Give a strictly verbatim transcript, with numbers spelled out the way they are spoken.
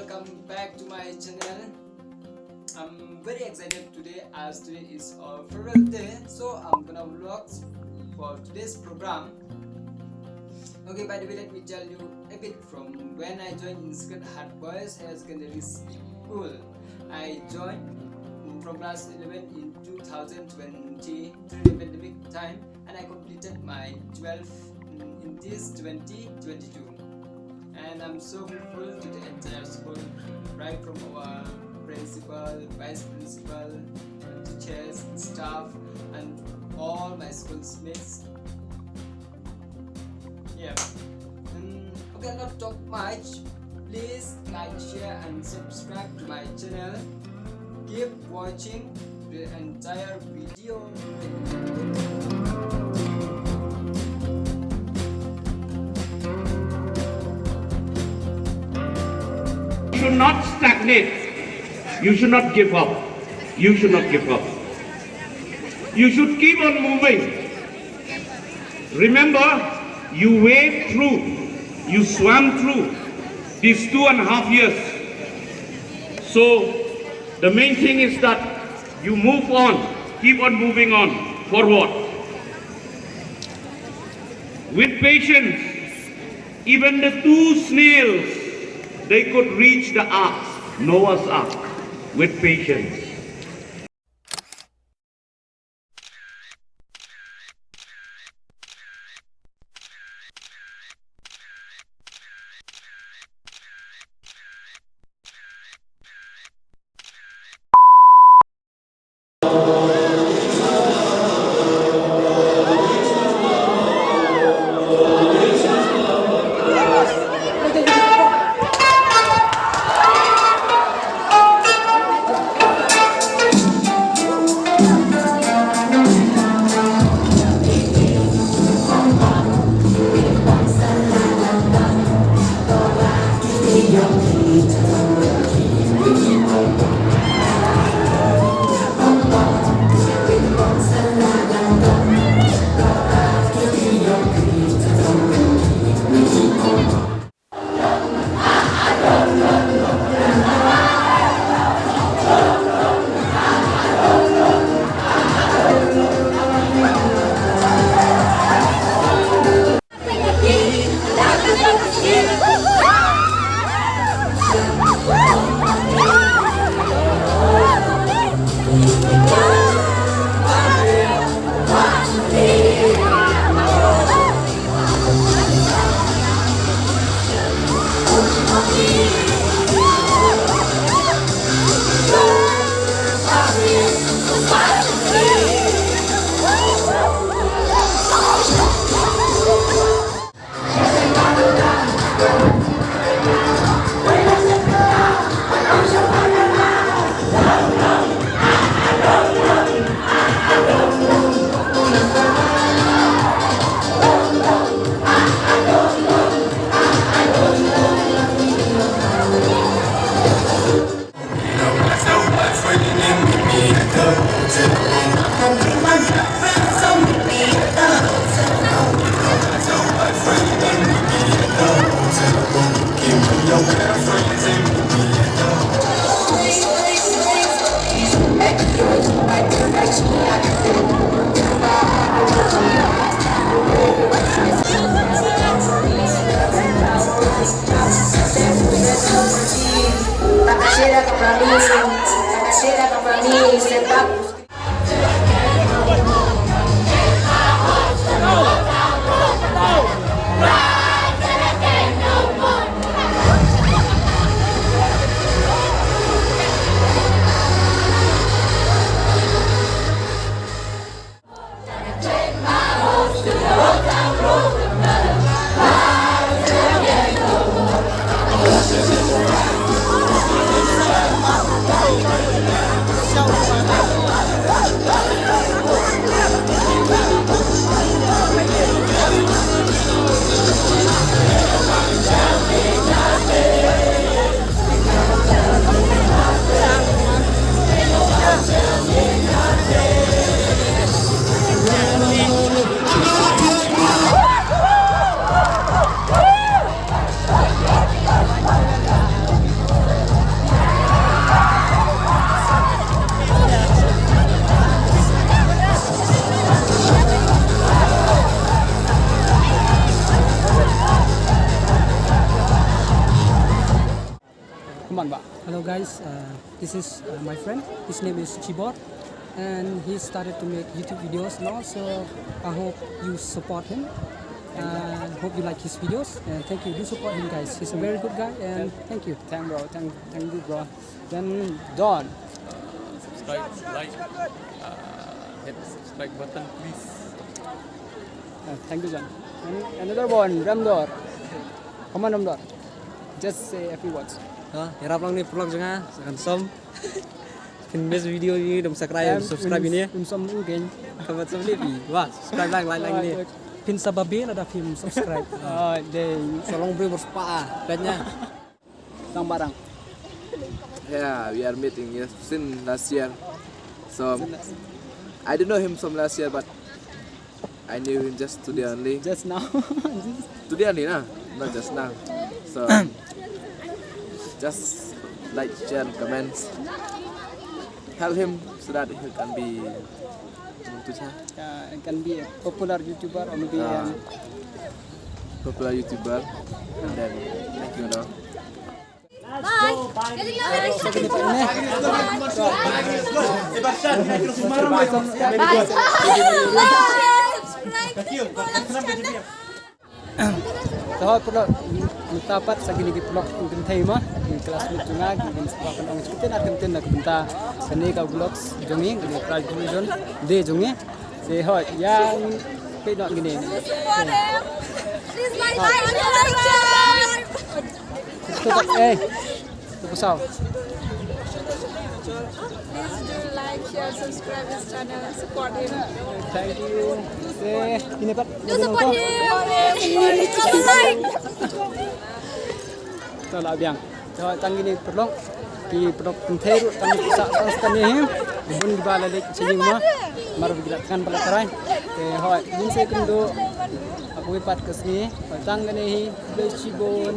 Welcome back to my channel. I'm very excited today as today is our farewell day. So I'm gonna vlog for today's program. Okay, by the way, let me tell you a bit from when I joined in Sacred Heart Boys Higher Secondary School. I joined from class eleven in two thousand twenty during the pandemic time, and I completed my twelve in this twenty twenty-two. And I'm so grateful to the entire school, right from our principal, vice principal, teachers, staff, and all my schoolmates. Yeah. Mm, okay, not talk much. Please like, share, and subscribe to my channel. Keep watching the entire video. You should not stagnate. You should not give up. You should not give up. You should keep on moving. Remember, you wade through, you swam through these two and a half years. So, the main thing is that you move on, keep on moving on, forward. With patience, even the two snails, they could reach the ark, Noah's ark, with patience. Come on, ba. Hello guys, uh, this is uh, my friend. His name is Chibor, and he started to make YouTube videos now. So I hope you support him. Uh, hope you like his videos, and thank you. Do support him, guys. He's a very good guy, and thank you. Thank, bro. Thank, thank you, bro. Then Don. Subscribe, like, uh, hit subscribe button, please. Uh, thank you, John. And another one, Ramdor. Come on, Ramdor. Just say a few words. Ha, ïarap lang ne paralok jong nga, sa kan som. Phin miss video ïa ngi, dum subscribe, subscribe ïa ngi. Im som u gen. Kabat som ne pi. Wah, subscribe lang, like lang ne. Phin sa babe lada phim subscribe. Ah, dei. Sa long briew bor spah, peit ïa nga. Tang barang. Yeah, we are meeting, yes, since last year. So I didn't know him from last year, but I knew him just today only. Just now. Today only, na? Not just now. So just like, share, comments. Help him so that he can be, uh, can be a popular YouTuber or maybe, ah, um, popular YouTuber. And then, thank you, no? Bye. Bye. Bye. Subscribe. Te hoi paralok, mynta pat sa kine ki paralok kynthei mo, ki classmate jong nga, ki kin sa pynong sha kynthei na kynthei na ka bynta kane ka vlogs jong ngi, kane ka graduation day jong ngi. Te hoi, ïa peit noh kine. Please like, like, share, like, share. Tuh, eh. Tuh, pasal. Please do like, share, subscribe his channel, and support him. Thank you. Eh, kine pat. Do support him. Like. To la biang. To tang kine paralok. Ki paralok kynthei ruh tang sa tang sa kane hi. Bun kiba la leit sha ïing mo. Mar ba ki la thngan ba la trai. Te hoi, ngin sa ïakynduh ha kawei pat ka sngi. Hoi, tang kane hi. Bless you bun.